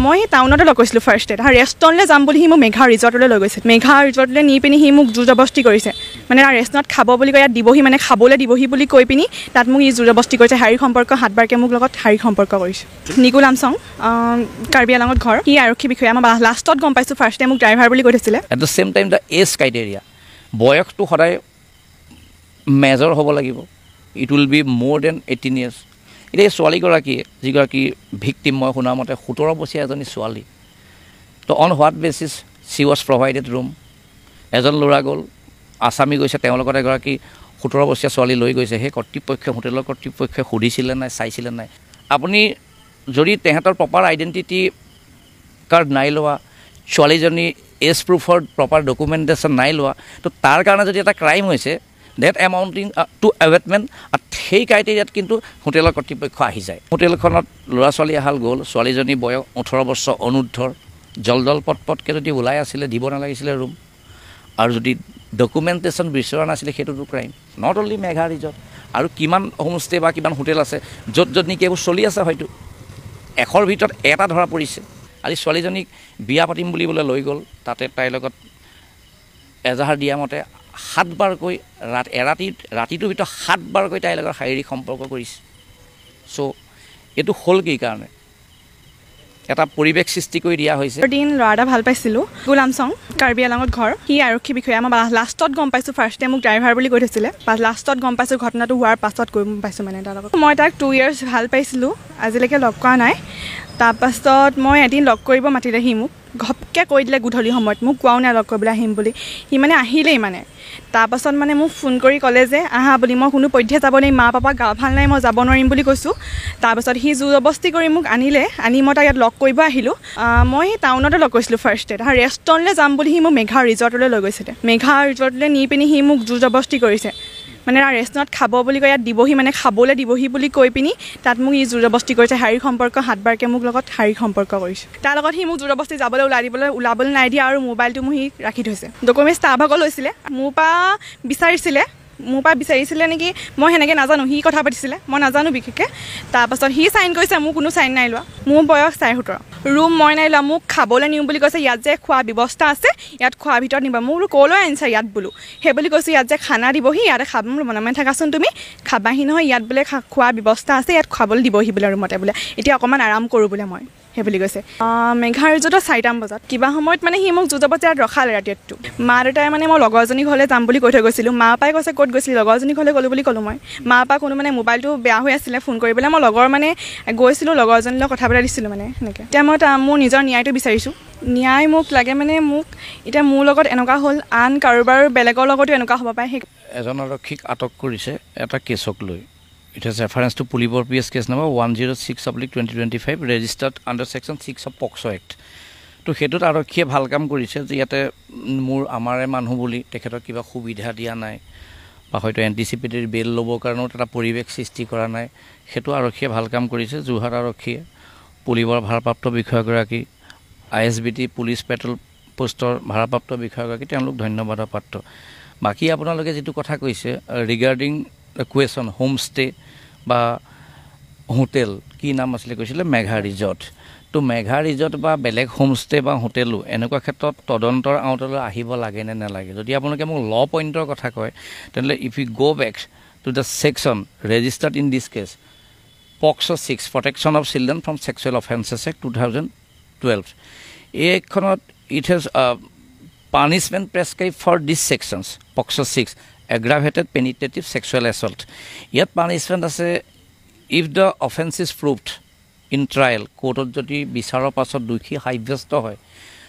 মই টাউনতে লগ কৰিছিলোঁ ফাৰ্ষ্ট ডে। ৰেষ্টুৰেণ্টলৈ যাম বুলি সি মোক মেঘা ৰিজৰ্টলৈ লৈ গৈছে। মেঘা ৰিজৰ্টলৈ নি পিনি সি মোক জোৰ জবস্তি কৰিছে, মানে তাৰ ৰেষ্টুৰেণ্টত খাব বুলি কৈ ইয়াত দিবহি, মানে খাবলৈ দিবহি বুলি কৈ পিনি তাত মোক ই জোৰ জবস্তি কৰিছে। শাৰীৰিক সম্পৰ্ক সাতবাৰকৈ মোক লগত শাৰীৰিক সম্পৰ্ক কৰিছে। নিকুল আমচং, কাৰ্বি আলঙত ঘৰ। সি আৰক্ষী বিষয়া। মই লাষ্টত গম পাইছোঁ, ফাৰ্ষ্ট টাইম মোক ড্ৰাইভাৰ বুলি কৈ থৈছিলে। At the same time the age criteria, বয়সটো সদায় মেজৰ হ'ব লাগিব। It will be more than 18 years. এতিয়া এই ছোৱালীগৰাকীয়ে, যিগৰাকী ভিক্টিম, মই শুনা মতে 17 বছৰীয়া এজনী ছোৱালী, তো on what basis she was provided room? এজন ল'ৰা গ'ল, আছামী গৈছে, তেওঁৰ লগত এগৰাকী 17 বছৰীয়া ছোৱালী লৈ গৈছে। সেই কৰ্তৃপক্ষই, হোটেলৰ কৰ্তৃপক্ষই সুধিছিলে নাই, চাইছিলে নাই? আপুনি যদি তেহেঁতৰ প্ৰপাৰ আইডেণ্টিটি কাৰ্ড নাই লোৱা, ছোৱালীজনী এজ প্ৰুফৰ প্ৰপাৰ ডকুমেণ্টেশ্যন নাই লোৱা, তো তাৰ কাৰণে যদি এটা ক্ৰাইম হৈছে, ডেট এমাউণ্টিং টু এৱেটমেণ্ট, সেই ক্ৰাইটেৰিয়াত কিন্তু হোটেলৰ কৰ্তৃপক্ষ আহি যায়। হোটেলখনত ল'ৰা ছোৱালী এহাল গ'ল, ছোৱালীজনী বয়স 18 বছৰ অনুৰ্ধৰ, জল জল পট পটকৈ যদি ওলাই আছিলে দিব নালাগিছিলে ৰুম, আৰু যদি ডকুমেণ্টেশ্যন বিচৰা নাছিলে সেইটোতো crime. Not only Megha resort, আৰু কিমান হোমষ্টে বা কিমান হোটেল আছে য'ত য'ত নেকি এইবোৰ চলি আছে, হয়তো 100ৰ ভিতৰত এটা ধৰা পৰিছে। আজি ছোৱালীজনীক বিয়া পাতিম বুলি বোলে লৈ গ'ল, তাতে তাইৰ লগত এজাহাৰ দিয়া মতে সাতবাৰকৈ এৰাতিটোৰ ভিতৰত সাতবাৰকৈ তাইৰ লগত শাৰীৰিক সম্পৰ্ক কৰিছে। চ' এইটো হ'ল কি কাৰণে এটা পৰিৱেশ সৃষ্টি কৰি দিয়া হৈছে। এদিন ল'ৰা এটা ভাল পাইছিলোঁ, গোলামচং, কাৰ্বি আলঙত ঘৰ। সি আৰক্ষী বিষয়া। মই লাষ্টত গম পাইছোঁ, ফাৰ্ষ্ট টাইম মোক ড্ৰাইভাৰ বুলি কৈ থৈছিলে। লাষ্টত গম পাইছোঁ, ঘটনাটো হোৱাৰ পাছত গম পাইছোঁ মানে তাৰ লগত। মই তাক 2 ইয়াৰ্ছ ভাল পাইছিলোঁ, আজিলৈকে লগ কৰা নাই। তাৰপাছত মই এদিন লগ কৰিব মাতিলে, সি মোক ঘপকৈ কৈ দিলে গধূলি সময়ত, মোক কোৱাও নাই লগ কৰিবলৈ আহিম বুলি। সি মানে আহিলেই মানে। তাৰপাছত মানে মোক ফোন কৰি ক'লে যে আহা বুলি। মই কোনো পধ্যে যাব নোৱাৰিম, মা পাপা গা ভাল নাই, মই যাব নোৱাৰিম বুলি কৈছোঁ। তাৰপাছত সি জোৰ জবস্তি কৰি মোক আনিলে, আনি মই তাক ইয়াত লগ কৰিব আহিলোঁ। মই টাউনতে লগ কৰিছিলোঁ ফাৰ্ষ্ট ডে। ৰেষ্টুৰেণ্টলৈ যাম বুলি সি মোক মেঘা ৰিজৰ্টলৈ লৈ গৈছিলে। মেঘা ৰিজৰ্টলৈ নি পিনি সি মোক জোৰ জবস্তি কৰিছে, মানে তাৰ ৰেষ্টুৰেণ্টত খাব বুলি কৈ ইয়াত দিবহি, মানে খাবলৈ দিবহি বুলি কৈ পিনি তাত মোক ই জোৰ জবস্তি কৰিছে। শাৰীৰিক সম্পৰ্ক সাতবাৰকৈ মোক লগত শাৰীৰিক সম্পৰ্ক কৰিছে। তাৰ লগত সি মোক জোৰ জবস্তি যাবলৈ ওলাই দিবলৈ ওলাবলৈ নাই দিয়া, আৰু মোবাইলটো মোক সি ৰাখি থৈছে। ডকুমেণ্টছ তাৰ ভাগৰ লৈছিলে, মোৰ পৰা বিচাৰিছিলে নেকি মই সেনেকৈ নাজানো, সি কথা পাতিছিলে, মই নাজানো বিশেষকৈ। তাৰপাছত সি চাইন কৰিছে, মোৰ কোনো চাইন নাই লোৱা। মোৰ বয়স 17.5। ৰুম মই নাই লোৱা, মোক খাবলৈ নিওঁ বুলি কৈছে। ইয়াত যে খোৱা ব্যৱস্থা আছে, ইয়াত খোৱাৰ ভিতৰত নিবা। মোৰ বোলো ক'লৈ আনিছা ইয়াত বোলো, সেই বুলি কৈছোঁ। ইয়াত যে খানা দিবহি, ইয়াতে খাব। বোলো মনে মনে থাকাচোন তুমি, খাবাহি নহয়, ইয়াত বোলে খোৱা ব্যৱস্থা আছে, ইয়াত খুৱাবলৈ দিবহি বোলে ৰুমতে বোলে, এতিয়া অকণমান আৰাম কৰোঁ বোলে মই, সেই বুলি কৈছে। মেঘা ৰিজৰ্টত 4টামান বজাত কিবা সময়ত মানে সি মোক জোৰ জবৰদস্তি ইয়াত ৰখালে ৰাতিটো। মা দেউতাই মানে মই লগৰজনী ঘৰলৈ যাম বুলি কৈ থৈ গৈছিলোঁ। মা পাপাই কৈছে ক'ত গৈছিলি? লগৰজনী ঘৰলৈ গ'লোঁ বুলি ক'লোঁ মই। মা পাপা কোনো মানে মোবাইলটো বেয়া হৈ আছিলে ফোন কৰিবলৈ, মই লগৰ মানে গৈছিলোঁ, লগৰজনীৰ লগত কথা পতাই দিছিলোঁ মানে সেনেকৈ। এতিয়া মই মোৰ নিজৰ ন্যায়টো বিচাৰিছোঁ। ন্যায় মোক লাগে, মানে মোক এতিয়া মোৰ লগত এনেকুৱা হ'ল, আন কাৰোবাৰ বেলেগৰ লগতো এনেকুৱা হ'ব পাৰে। সেই এজন আৰক্ষীক আটক কৰিছে এটা কেছক লৈ। It has reference to Pulibor PS case number 106/2025 registered under section 6 of POCSO Act. তো সেইটোত আৰক্ষীয়ে ভাল কাম কৰিছে যে ইয়াতে মোৰ আমাৰে মানুহ বুলি তেখেতক কিবা সুবিধা দিয়া নাই, বা হয়তো এণ্টিচিপেটেড বেইল ল'বৰ কাৰণেও এটা পৰিৱেশ সৃষ্টি কৰা নাই। সেইটো আৰক্ষীয়ে ভাল কাম কৰিছে। যোৰহাট আৰক্ষীয়ে, পুলিবৰ ভাৰপ্ৰাপ্ত বিষয়াগৰাকী, ISBT police petrol পোষ্টৰ ভাৰপ্ৰাপ্ত বিষয়াগৰাকী, তেওঁলোক ধন্যবাদৰ পাত্ৰ। বাকী আপোনালোকে যিটো কথা কৈছে ৰিগাৰ্ডিং কুৱেশ্যন হোমষ্টে বা হোটেল, কি নাম আছিলে কৈছিলে, মেঘা ৰিজৰ্ট। তো মেঘা ৰিজৰ্ট বা বেলেগ হোমষ্টে বা হোটেলো এনেকুৱা ক্ষেত্ৰত তদন্তৰ আওতালৈ আহিব লাগে নে নালাগে? যদি আপোনালোকে মোক ল পইণ্টৰ কথা কয়, তেনেহ'লে if you go back to the section registered in this case, POCSO 6, protection of children from sexual offences act 2012, এইখনত it has punishment prescribe for this sections, POCSO 6, aggravated penetrative sexual assault. ইয়াত punishment আছে if the offence is proved in trial, কোৰ্টত যদি বিচাৰৰ পাছত দোষী সাব্যস্ত হয়,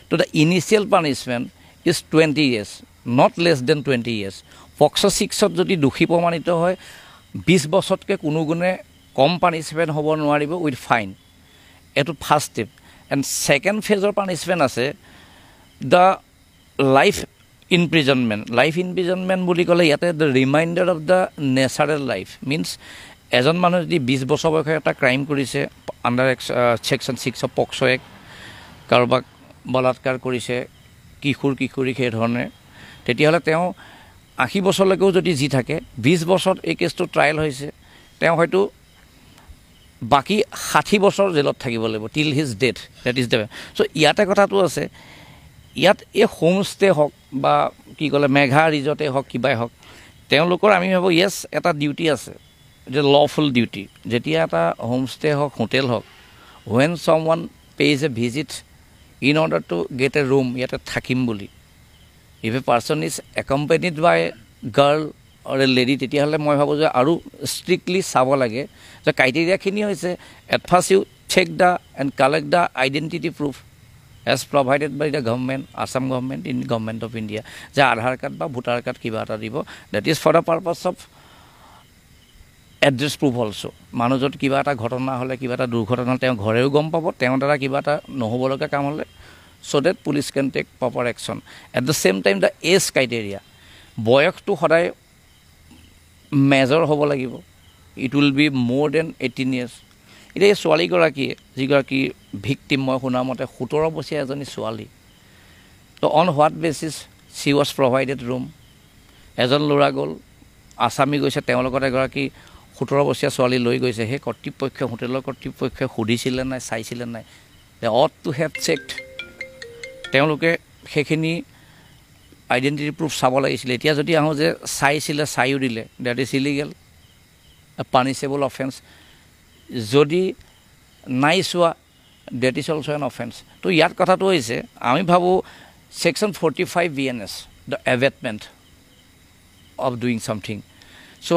তো the initial punishment is 20 years, not less than 20 years. POCSO 6ত যদি দোষী প্ৰমাণিত হয়, 20 বছৰতকৈ কোনো গুণে কম পানিছমেণ্ট হ'ব নোৱাৰিব উইথ ফাইন। এইটো ফাৰ্ষ্ট ষ্টেপ। এণ্ড ছেকেণ্ড ফেজৰ পানিছমেণ্ট আছে the life imprisonment. Life imprisonment বুলি ক'লে ইয়াতে the reminder of the natural life means এজন মানুহে যদি 20 বছৰ বয়সত এটা ক্ৰাইম কৰিছে under section 6 of POCSO act, কাৰোবাক বলাৎকাৰ কৰিছে, কিশোৰ কিশোৰী সেইধৰণে, তেতিয়াহ'লে তেওঁ 80 বছৰলৈকেও যদি যি থাকে, 20 বছৰত এই কেছটো ট্ৰায়েল হৈছে, তেওঁ হয়তো বাকী 60 বছৰ জেলত থাকিব লাগিব till his death, that is the. So ইয়াতে কথাটো আছে, ইয়াত এই হোমষ্টে হওক বা কি ক'লে মেঘা ৰিজৰ্টেই হওক কিবাই হওক, তেওঁলোকৰ আমি ভাবোঁ য়েছ এটা ডিউটি আছে, যে লফুল ডিউটি। যেতিয়া এটা হোমষ্টে হওক হোটেল হওক, when someone pays a visit in order to get a room, ইয়াতে থাকিম বুলি, if a person is accompanied by girl or a lady, তেতিয়াহ'লে মই ভাবোঁ যে আৰু ষ্ট্ৰিক্টলি চাব লাগে যে ক্ৰাইটেৰিয়াখিনি হৈছে at first you check the and collect the identity proof as provided by the government, Assam government in government of India, যে আধাৰ কাৰ্ড বা ভোটাৰ কাৰ্ড কিবা এটা দিব, that is for the purpose of address proof also. মানুহজন কিবা এটা ঘটনা হ'লে, কিবা এটা দুৰ্ঘটনা হ'লে তেওঁ ঘৰেও গম পাব, তেওঁৰ দ্বাৰা কিবা এটা নহ'বলগীয়া কাম হ'লে, so that police can take proper action. At the same time the age criteria, বয়সটো সদায় মেজৰ হ'ব লাগিব, it will be more than 18 years. এতিয়া এই ছোৱালীগৰাকীয়ে, যিগৰাকী ভিক্টিম, মই শুনা মতে 17 বছৰীয়া এজনী ছোৱালী, তো on what basis she was provided room? এজন ল'ৰা গ'ল, আছামী গৈছে, তেওঁৰ লগত এগৰাকী 17 বছৰীয়া ছোৱালী লৈ গৈছে। সেই কৰ্তৃপক্ষ, হোটেলৰ কৰ্তৃপক্ষই সুধিছিলে নাই, চাইছিলে নাই? They ought to have checked. তেওঁলোকে সেইখিনি আইডেণ্টিটি প্ৰুফ চাব লাগিছিলে। এতিয়া যদি আহোঁ যে চাইছিলে, চাইও দিলে, that is illegal, punishable offence. যদি নাই চোৱা, that is also an offence. তো ইয়াত কথাটো হৈছে, আমি ভাবোঁ section 45 BNS, the abetment of doing something. So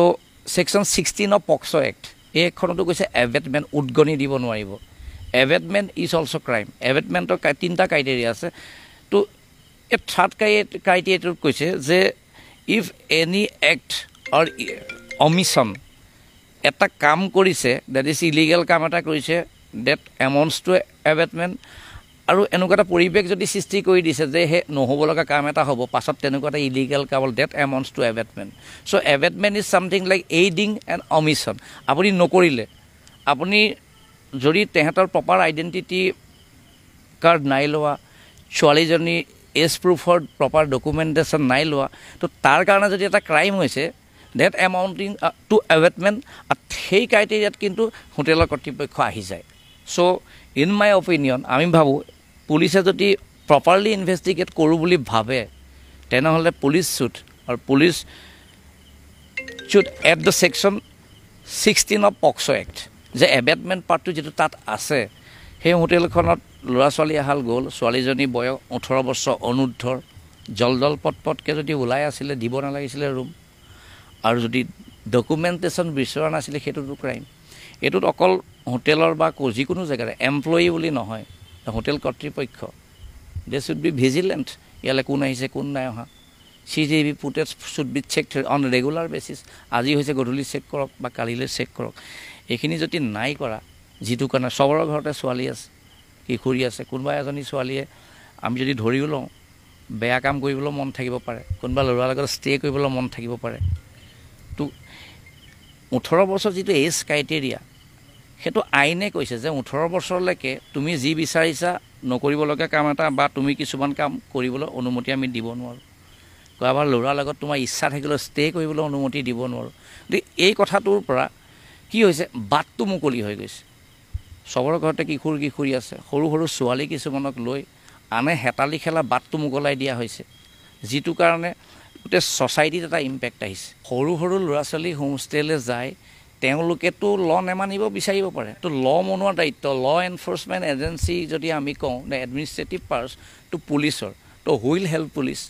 section 16 of POCSO act, এই এক্টখনতো কৈছে এবেটমেণ্ট, উদগনি দিব নোৱাৰিব। Abetment is also crime. এবেটমেণ্টৰ 3টা ক্ৰাইটেৰিয়া আছে। তো এই থাৰ্ড ক্ৰাইটেৰিয়াটোত কৈছে যে if any act or omission, এটা কাম কৰিছে, that is illegal কাম এটা কৰিছে, ডেট এমাউণ্টছ টু এবেটমেণ্ট, আৰু এনেকুৱা এটা পৰিৱেশ যদি সৃষ্টি কৰি দিছে যে সেই নহ'ব লগা কাম এটা হ'ব, পাছত তেনেকুৱা এটা ইলিগেল কাম হ'ল, that amounts to abetment. So abetment is something like aiding and omission. আপুনি নকৰিলে, আপুনি যদি তেহেঁতৰ প্ৰপাৰ আইডেণ্টিটি কাৰ্ড নাই লোৱা, ছোৱালীজনী এজ প্ৰুফৰ প্ৰপাৰ ডকুমেণ্টেশ্যন নাই লোৱা, তো তাৰ কাৰণে যদি এটা ক্ৰাইম হৈছে, ডেট এমাউণ্টিং টু এবেটমেণ্ট, সেই ক্ৰাইটেৰিয়াত কিন্তু হোটেলৰ কৰ্তৃপক্ষ আহি যায়। চ' ইন my opinion, আমি ভাবোঁ পুলিচে যদি প্ৰপাৰলি ইনভেষ্টিগেট কৰোঁ বুলি ভাবে, তেনেহ'লে পুলিচ should আৰু police should add the section 16 of POCSO act, যে এবেটমেণ্ট পাৰ্টটো যিটো তাত আছে। সেই হোটেলখনত ল'ৰা ছোৱালী এহাল গ'ল, ছোৱালীজনী বয়স 18 বছৰ অনুৰ্ধৰ, জল জল পট পটকৈ যদি ওলাই আছিলে, দিব নালাগিছিলে ৰুম, আৰু যদি ডকুমেণ্টেশ্যন বিচৰা নাছিলে, সেইটোতো ক্ৰাইম। এইটোত অকল হোটেলৰ বা যিকোনো জেগাৰে এমপ্লয়ী বুলি নহয়, হোটেল কৰ্তৃপক্ষ, they should be vigilant. ইয়ালৈ কোন আহিছে, কোন নাই অহা, CCTV footage should be check on regular basis. আজি হৈছে গধূলি চেক কৰক বা কালিলৈ চেক কৰক। এইখিনি যদি নাই কৰা, যিটো কাৰণে চবৰে ঘৰতে ছোৱালী আছে, কিশোৰী আছে, কোনোবা এজনী ছোৱালীয়ে আমি যদি ধৰিও লওঁ, বেয়া কাম কৰিবলৈ মন থাকিব পাৰে, কোনোবা ল'ৰাৰ লগত ষ্টে' কৰিবলৈ মন থাকিব পাৰে। তো 18 বছৰ যিটো এজ ক্ৰাইটেৰিয়া, সেইটো আইনে কৈছে যে 18 বছৰলৈকে তুমি যি বিচাৰিছা নকৰিবলগীয়া কাম এটা বা তুমি কিছুমান কাম কৰিবলৈ অনুমতি আমি দিব নোৱাৰোঁ। কাৰোবাৰ ল'ৰাৰ লগত তোমাৰ ইচ্ছা থাকিলেও ষ্টে' কৰিবলৈ অনুমতি দিব নোৱাৰোঁ। গতিকে এই কথাটোৰ পৰা কি হৈছে, বাটটো মুকলি হৈ গৈছে। চবৰে ঘৰতে কিশোৰ কিশোৰী আছে, সৰু সৰু ছোৱালী কিছুমানক লৈ আনে হেতালি খেলা বাটটো মোকলাই দিয়া হৈছে, যিটো কাৰণে গোটেই ছ'চাইটিত এটা ইম্পেক্ট আহিছে। সৰু সৰু ল'ৰা ছোৱালী হোমষ্টেলৈ যায়, তেওঁলোকেতো ল নেমানিব বিচাৰিব পাৰে। তো ল মনোৱাৰ দায়িত্ব, ল এনফৰ্চমেণ্ট এজেঞ্চি যদি আমি কওঁ, the administrative powers তো পুলিচৰ, তো will help police.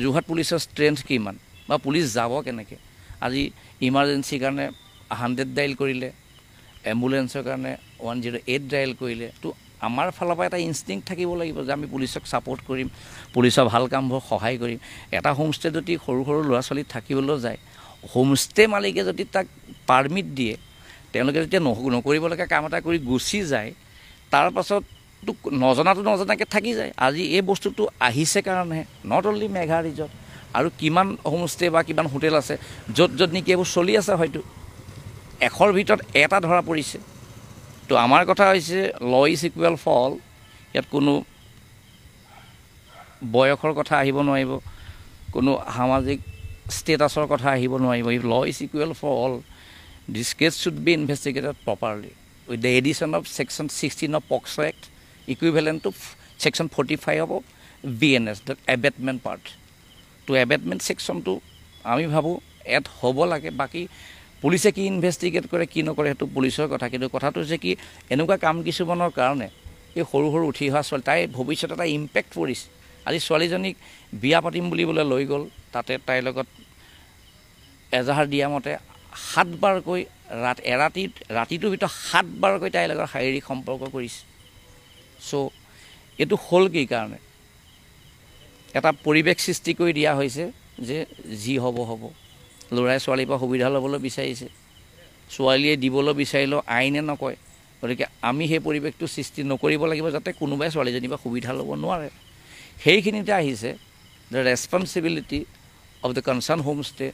Jorhat পুলিচৰ ষ্ট্ৰেংথ কিমান বা পুলিচ যাব কেনেকৈ? আজি ইমাৰ্জেঞ্চিৰ কাৰণে 100 ডাইল কৰিলে, এম্বুলেঞ্চৰ কাৰণে 108 ডাইল কৰিলে। তো আমাৰ ফালৰ পৰা এটা ইনষ্টিংক্ট থাকিব লাগিব যে আমি পুলিচক ছাপৰ্ট কৰিম, পুলিচৰ ভাল কামবোৰ সহায় কৰিম। এটা হোমষ্টে যদি সৰু সৰু ল'ৰা ছোৱালী থাকিবলৈ যায়, হোমষ্টে মালিকে যদি তাক পাৰ্মিট দিয়ে, তেওঁলোকে যেতিয়া নকৰিবলগীয়া কাম এটা কৰি গুচি যায়, তাৰ পাছততো নজনাটো নজনাকৈ থাকি যায়। আজি এই বস্তুটো আহিছে কাৰণেহে, not only Megha resort, আৰু কিমান হোমষ্টে বা কিমান হোটেল আছে য'ত য'ত নেকি এইবোৰ চলি আছে, হয়তো 100ৰ ভিতৰত এটা ধৰা পৰিছে। তো আমাৰ কথা হৈছে law is equal for all. ইয়াত কোনো বয়সৰ কথা আহিব নোৱাৰিব, কোনো সামাজিক ষ্টেটাছৰ কথা আহিব নোৱাৰিব। If law is equal for all, This case should be investigated properly with the addition of section 16 of POCSO Act, equivalent to section 45 of BNS, the abetment part. তো এবেটমেণ্ট ছেকশ্যনটো আমি ভাবোঁ এড হ'ব লাগে। বাকী পুলিচে কি ইনভেষ্টিগেট কৰে, কি নকৰে, সেইটো পুলিচৰ কথা। কিন্তু কথাটো হৈছে কি, এনেকুৱা কাম কিছুমানৰ কাৰণে এই সৰু সৰু উঠি অহা ছোৱালী, তাই ভৱিষ্যত এটা ইম্পেক্ট পৰিছে। আজি ছোৱালীজনীক বিয়া পাতিম বুলি বোলে লৈ গ'ল, তাতে তাইৰ লগত এজাহাৰ দিয়া মতে সাতবাৰকৈ ৰাত এৰাতিত ৰাতিটোৰ ভিতৰত সাতবাৰকৈ তাইৰ লগত শাৰীৰিক সম্পৰ্ক কৰিছে। চ' এইটো হ'ল কি কাৰণে এটা পৰিৱেশ সৃষ্টি কৰি দিয়া হৈছে যে যি হ'ব হ'ব। ল'ৰাই ছোৱালীৰ পৰা সুবিধা ল'বলৈ বিচাৰিছে, ছোৱালীয়ে দিবলৈ বিচাৰিলেও আইনে নকয়। গতিকে আমি সেই পৰিৱেশটো সৃষ্টি নকৰিব লাগিব যাতে কোনোবাই ছোৱালীজনীৰ পৰা সুবিধা ল'ব নোৱাৰে। সেইখিনিতে আহিছে the responsibility of the concerned homestay,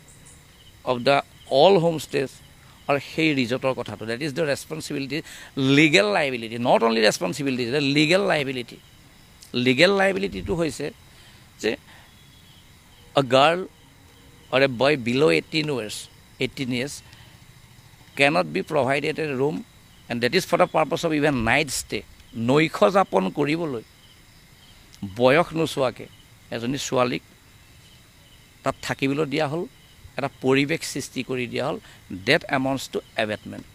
of the all homestays আৰু সেই ৰিজৰ্টৰ কথাটো। That is the responsibility, legal liability, not only responsibility, the legal liability. Legal লাইবিলিটিটো হৈছে যে a girl or a boy below 18 years cannot be provided a room, and that is for the purpose of even night stay. নৈশ যাপন কৰিবলৈ বয়স নোচোৱাকৈ এজনী ছোৱালীক তাত থাকিবলৈ দিয়া হ'ল, এটা পৰিৱেশ সৃষ্টি কৰি দিয়া হ'ল, that amounts to abetment.